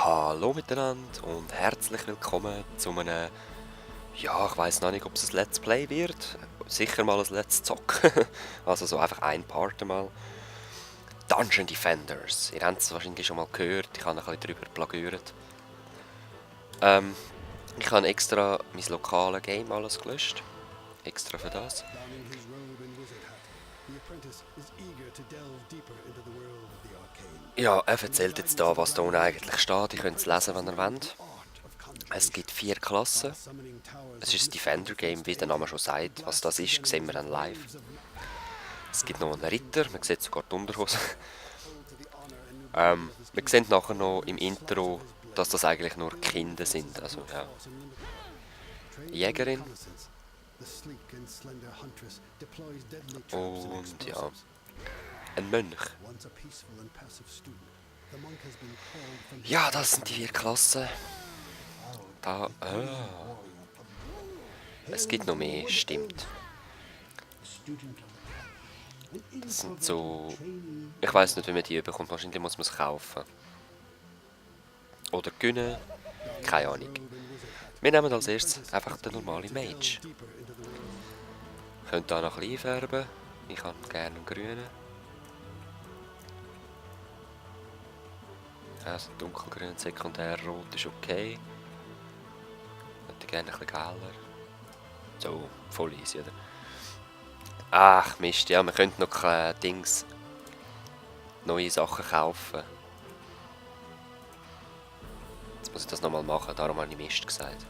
Hallo miteinander und herzlich willkommen zu einem, ja, ich weiß noch nicht, ob es ein Let's Play wird. Sicher mal ein Let's Zock. Also so einfach ein Part mal. Dungeon Defenders. Ihr habt es wahrscheinlich schon mal gehört, ich habe ein bisschen darüber plagiert. Ich habe extra mein lokales Game alles gelöscht. Extra für das. Donning his robe and wizard hat, the apprentice is eager to delve deeper into the world of the arcane. Ja, er erzählt jetzt da, was da unten eigentlich steht. Ihr könnt es lesen, wenn ihr wollt. Es gibt 4 Klassen. Es ist ein Defender-Game, wie der Name schon sagt. Was das ist, sehen wir dann live. Es gibt noch einen Ritter, man sieht sogar die Unterhose. Wir sehen nachher noch im Intro, dass das eigentlich nur Kinder sind. Also, ja. Jägerin. Und ja, ein Mönch. Ja, das sind die 4 Klassen. Da, es gibt noch mehr, stimmt. Das sind so... Ich weiß nicht, wie man die bekommt. Wahrscheinlich muss man es kaufen. Oder gewinnen. Keine Ahnung. Wir nehmen als erstes einfach den normalen Mage. Könnt hier noch ein bisschen einfärben. Ich habe gerne einen grünen. Also dunkelgrün, sekundär rot ist okay. Hätte gerne ein bisschen geiler. So, voll easy, oder? Ach Mist, ja, wir könnten noch Dings... neue Sachen kaufen. Jetzt muss ich das nochmal machen, darum habe ich Mist gesagt.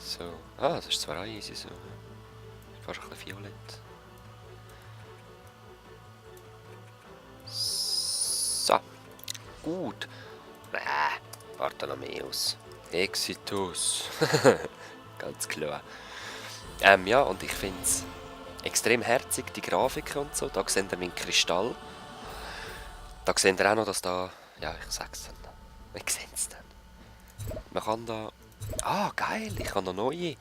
So, das ist zwar auch easy so. Fast ein bisschen violett. So, gut. Bartholomäus. Exitus. Ganz klar. Ja, und ich finde es extrem herzig, die Grafiken und so. Da seht ihr meinen Kristall. Da seht ihr auch noch, dass da... Ja, ich sag's dann. Wir sehen es dann. Man kann da... geil, ich habe noch neue.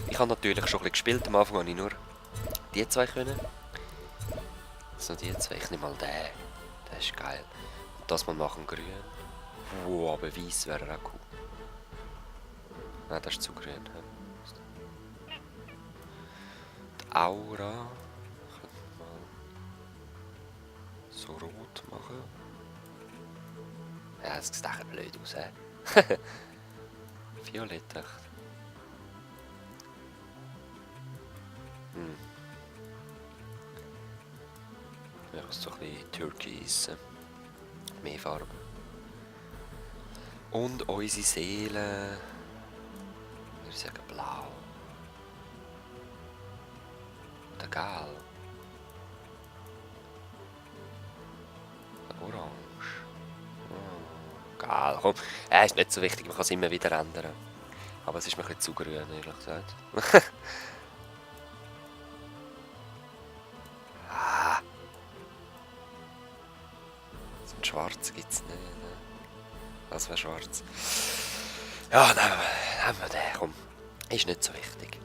Ich habe natürlich schon ein bisschen gespielt. Am Anfang habe ich nur die 2 können. So, die 2. Ich nehme mal den. Der ist geil. Und das mal machen grün. Wow, aber weiß wäre auch cool. Nein, das ist zu grün. Die Aura. Könnte man mal so rot machen. Ja, das sieht echt blöd aus, hä? Violett, echt. Ja, so ein bisschen Türkis. Mehr Farbe. Und unsere Seele. Wir sagen blau. Oder gelb. Oder orange. Geil, komm. Ist nicht so wichtig, man kann es immer wieder ändern. Aber es ist mir ein bisschen zu grün, ehrlich gesagt. So ein Schwarz gibt es nicht. Ne? Das wäre schwarz. Ja, nehmen wir den, komm. Ist nicht so wichtig.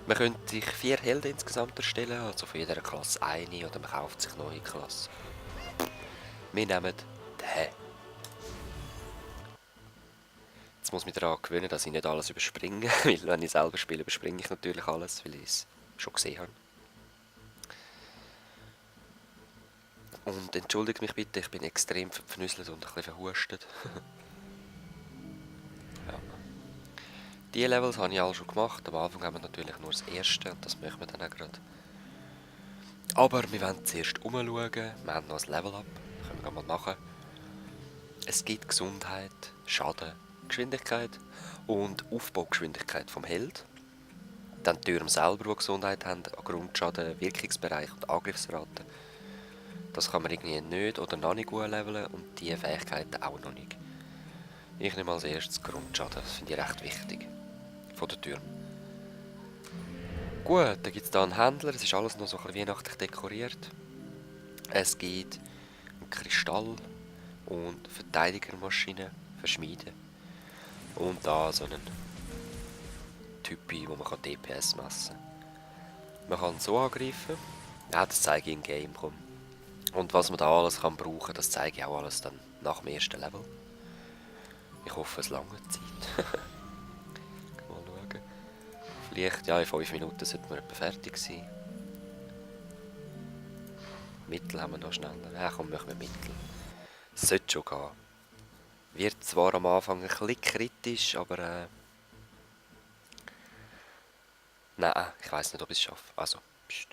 Man könnte sich 4 Helden insgesamt erstellen, also von jeder Klasse eine, oder man kauft sich neue Klasse. Wir nehmen den. Jetzt muss ich mich daran gewöhnen, dass ich nicht alles überspringe, weil wenn ich selber spiele, überspringe ich natürlich alles, weil ich es schon gesehen habe. Und entschuldigt mich bitte, ich bin extrem verknüsselt und ein bisschen verhustet. Ja. Die Levels habe ich alle schon gemacht, am Anfang haben wir natürlich nur das erste und das möchten wir dann auch gerade. Aber wir wollen zuerst umschauen, wir haben noch ein Level-Up, können wir mal machen. Es gibt Gesundheit, Schaden, Geschwindigkeit und Aufbaugeschwindigkeit vom Held. Dann die Türme selber, die Gesundheit haben, Grundschaden, Wirkungsbereich und Angriffsrate. Das kann man irgendwie nicht oder noch nicht gut leveln und diese Fähigkeiten auch noch nicht. Ich nehme als erstes Grundschaden, das finde ich recht wichtig. Von der Türme. Gut, dann gibt es hier einen Händler, es ist alles noch so ein bisschen weihnachtlich dekoriert. Es gibt einen Kristall und Verteidigermaschine verschmieden. Und da so einen Typi, wo man DPS messen kann. Man kann so angreifen. Ja, das zeige ich im Game, komm. Und was man da alles kann brauchen, das zeige ich auch alles dann nach dem ersten Level. Ich hoffe, es lange Zeit. Mal schauen. Vielleicht, ja, in 5 Minuten sollten wir etwa fertig sein. Mittel haben wir noch schneller. Ja, komm, machen wir Mittel. Es sollte schon gehen. Wird zwar am Anfang ein bisschen kritisch, aber nein, ich weiß nicht, ob ich es schaffe. Also, pst.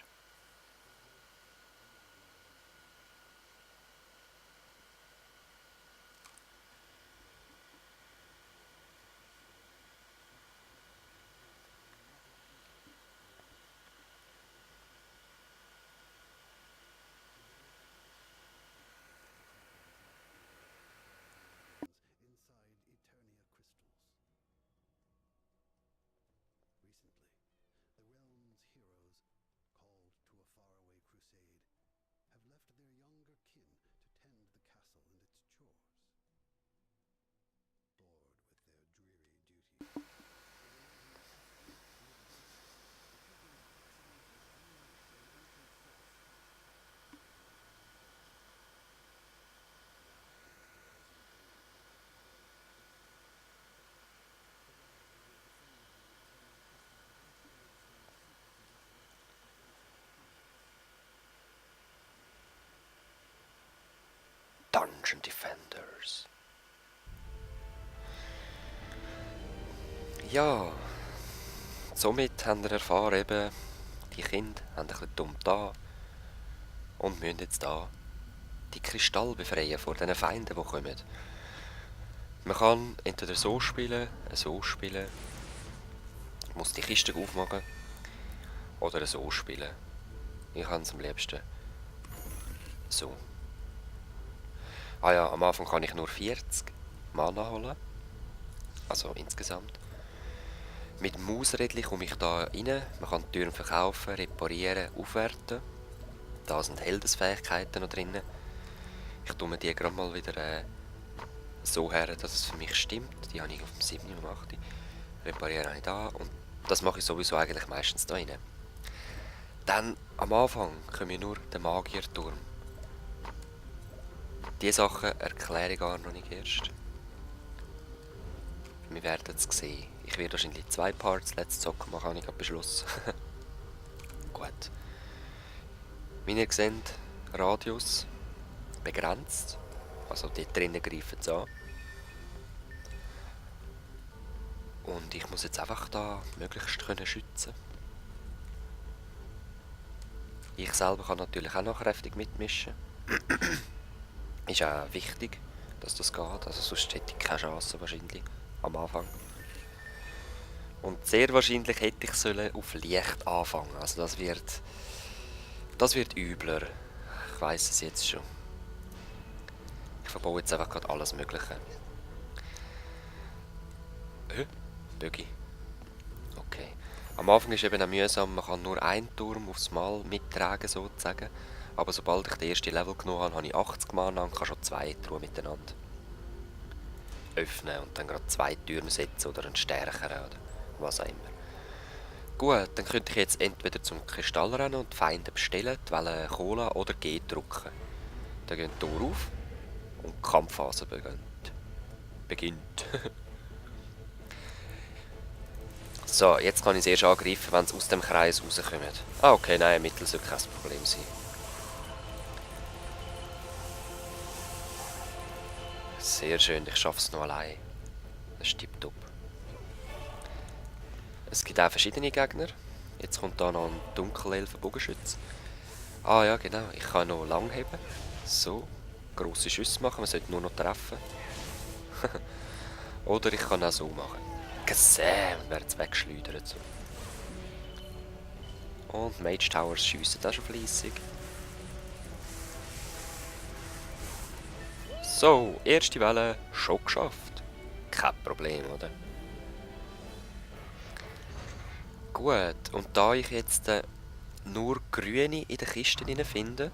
inside Eternia crystals. Recently, the realm's heroes, called to a faraway crusade, have left their younger kin to tend the castle and its chores. Bored with their dreary duty. Dungeon Defenders. Ja, somit haben wir erfahren, eben, die Kinder haben ein bisschen dumm da und müssen jetzt da die Kristall befreien vor diesen Feinden, die kommen. Man kann entweder so spielen, muss die Kiste aufmachen, oder so spielen. Ich habe es am liebsten so. Ah ja, am Anfang kann ich nur 40 Mana holen. Also insgesamt. Mit dem Mausrädchen komme ich da rein. Man kann die Türen verkaufen, reparieren, aufwerten. Da sind Heldensfähigkeiten noch drin. Ich tue mir die gerade mal wieder so her, dass es für mich stimmt. Die habe ich auf dem 7. und 8. Reparieren habe ich da. Und das mache ich sowieso eigentlich meistens da rein. Dann am Anfang komme ich nur den Magierturm. Diese Sachen erkläre ich gar noch nicht erst. Wir werden es sehen. Ich werde wahrscheinlich 2 Parts Let's Zocken machen, habe ich gerade beschlossen. Gut. Wie ihr seht, Radius begrenzt. Also dort drinnen greifen sie an. Und ich muss jetzt einfach da möglichst können schützen. Ich selber kann natürlich auch noch kräftig mitmischen. Ist auch wichtig, dass das geht. Also sonst hätte ich keine Chance wahrscheinlich am Anfang. Und sehr wahrscheinlich hätte ich sollen auf Licht anfangen. Also das wird übler. Ich weiß es jetzt schon. Ich verbaue jetzt einfach gerade alles Mögliche. Bögi. Okay. Am Anfang ist eben auch mühsam, man kann nur einen Turm aufs Mal mittragen sozusagen. Aber sobald ich den ersten Level genommen habe, habe ich 80 Mana und kann schon 2 Truhen miteinander öffnen und dann gerade 2 Türme setzen oder einen stärkeren oder was auch immer. Gut, dann könnte ich jetzt entweder zum Kristall rennen und die Feinde bestellen, die Welle Cola oder G drücken. Dann gehen die Tore auf und die Kampfphase beginnt. So, jetzt kann ich es erst angreifen, wenn sie aus dem Kreis rauskommen. Ah, okay, nein, Mittel sollte kein Problem sein. Sehr schön, ich schaffe es noch allein. Das ist tipptopp. Es gibt auch verschiedene Gegner. Jetzt kommt da noch ein Dunkelelfen-Bogenschütz. Ah ja, genau, ich kann noch lang heben. So, grosse Schüsse machen, man sollte nur noch treffen. Oder ich kann auch so machen. Gesehen, und werden weggeschleudert. Und Mage Towers schiessen auch schon fleissig. So, erste Welle schon geschafft. Kein Problem, oder? Gut, und da ich jetzt nur Grüne in den Kisten finde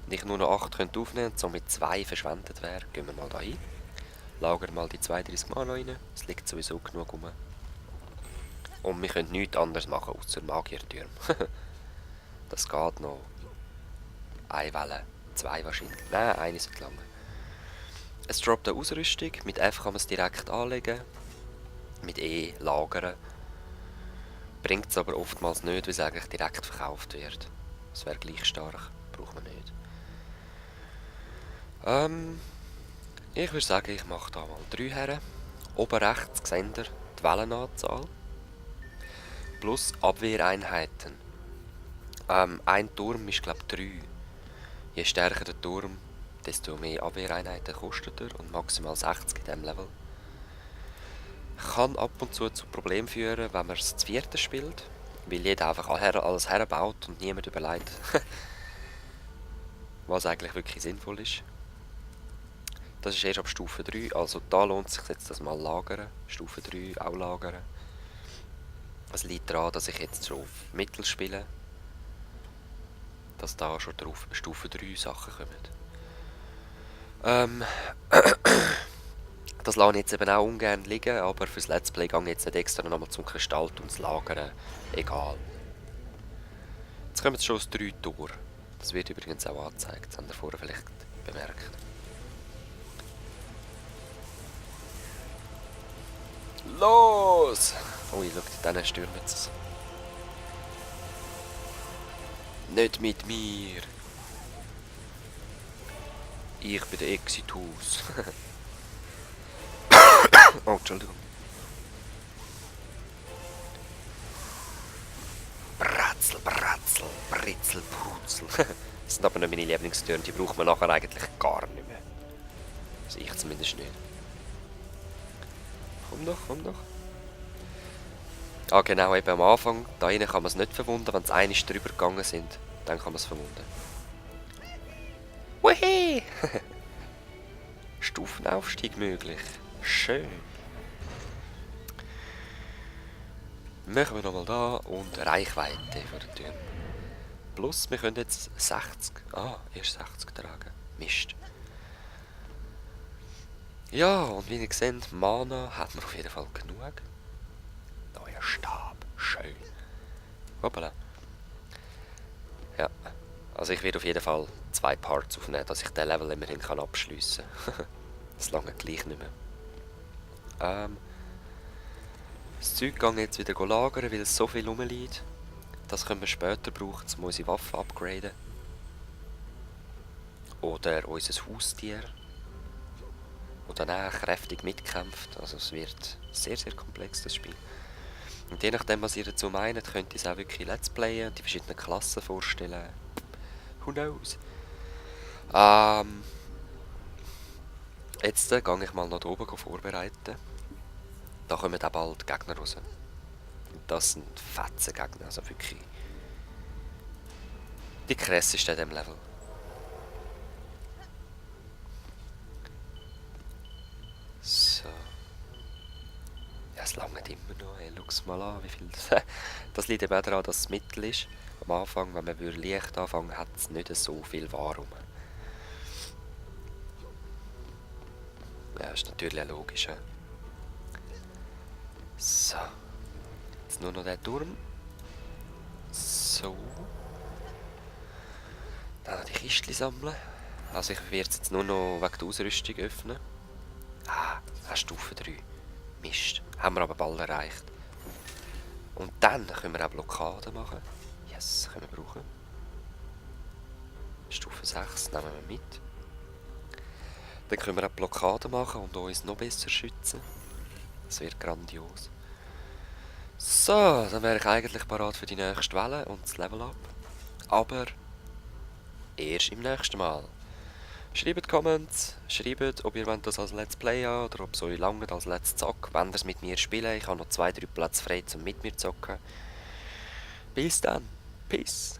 und ich nur noch 8 aufnehmen könnte und somit 2 verschwendet wäre, gehen wir mal da hin. Lagern mal die 32 Mana rein, es liegt sowieso genug rum. Und wir können nichts anderes machen, außer Magiertürme. Das geht noch. Eine Welle. 2 wahrscheinlich. Nein, eine sollte lange. Es droppt eine Ausrüstung. Mit F kann man es direkt anlegen. Mit E lagern. Bringt es aber oftmals nicht, weil es eigentlich direkt verkauft wird. Es wäre gleich stark. Braucht man nicht. Ich würde sagen, ich mache da mal 3 Herren. Oben rechts seht ihr die Wellenanzahl. Plus Abwehreinheiten. Ein Turm ist glaube ich 3. Je stärker der Turm, desto mehr Abwehreinheiten kostet er und maximal 60 in diesem Level. Kann ab und zu Problemen führen, wenn man es zu vierten spielt, weil jeder einfach alles herbaut und niemand überlegt, was eigentlich wirklich sinnvoll ist. Das ist erst ab Stufe 3, also da lohnt es sich jetzt das mal lagern. Stufe 3 auch lagern. Es liegt daran, dass ich jetzt schon auf Mittel spiele, dass da schon drauf Stufe 3 Sachen kommen. Das lasse ich jetzt eben auch ungern liegen, aber fürs Let's Play gehe ich jetzt nicht extra nochmal zum Kristall und das Lagern. Egal. Jetzt kommen schon aus 3 Tour. Das wird übrigens auch angezeigt, das habt ihr vorher vielleicht bemerkt. Los! Ui, schau, denen stürmen es. Nicht mit mir! Ich bin der Exitus. Oh, Entschuldigung. Bratzel, Bratzel, Britzel, Brutzel. Das sind aber nicht meine Lieblingstöne, die braucht man nachher eigentlich gar nicht mehr. Also ich zumindest nicht. Komm doch, komm doch. Ah genau, eben am Anfang, da hinten kann man es nicht verwunden, wenn es einmal drüber gegangen sind, dann kann man es verwunden. Wuhi! Stufenaufstieg möglich. Schön. Machen wir nochmal da und Reichweite von der Tür. Plus, wir können jetzt 60. Ah, erst 60 tragen. Mist. Ja, und wie ihr seht, Mana hat man auf jeden Fall genug. Neuer Stab. Schön. Hoppala. Ja. Also ich werde auf jeden Fall 2 Parts aufnehmen, dass ich den Level immerhin abschliessen kann. Das lange gleich nicht mehr. Das Zeug gehe ich jetzt wieder lagern, weil es so viel rumliegt. Das können wir später brauchen, um unsere Waffen upgraden. Oder unser Haustier. Und dann kräftig mitkämpft. Also es wird sehr, sehr komplex, das Spiel. Und je nachdem, was ihr dazu meint, könnt ihr es auch wirklich Let's Playen und die verschiedenen Klassen vorstellen. Who knows? Jetzt gehe ich mal noch da oben vorbereiten. Da kommen auch bald Gegner raus. Und das sind fetzen Gegner, also wirklich die krassesten in diesem Level. So. Ja, es langt immer noch. Hey, schau mal an, wie viel das... Das liegt eben auch daran, dass es Mittel ist. Am Anfang, wenn man leicht anfangen, hat es nicht so viel Warum. Ja, ist natürlich auch logisch. He? So. Jetzt nur noch der Turm. So. Dann noch die Kistchen sammeln. Also ich werde es jetzt nur noch wegen der Ausrüstung öffnen. Ah, Stufe 3. Mist. Haben wir aber bald erreicht. Und dann können wir auch Blockaden machen. Yes, können wir brauchen. Stufe 6 nehmen wir mit. Dann können wir auch Blockaden machen und uns noch besser schützen. Das wird grandios. So, dann wäre ich eigentlich parat für die nächste Welle und das Level Up. Aber erst im nächsten Mal. Schreibt Comments, schreibt, ob ihr das als Let's Play habt oder ob es euch lange als Let's Zock, wenn ihr es mit mir spielen. Ich habe noch 2-3 Plätze frei, um mit mir zu zocken. Bis dann. Peace.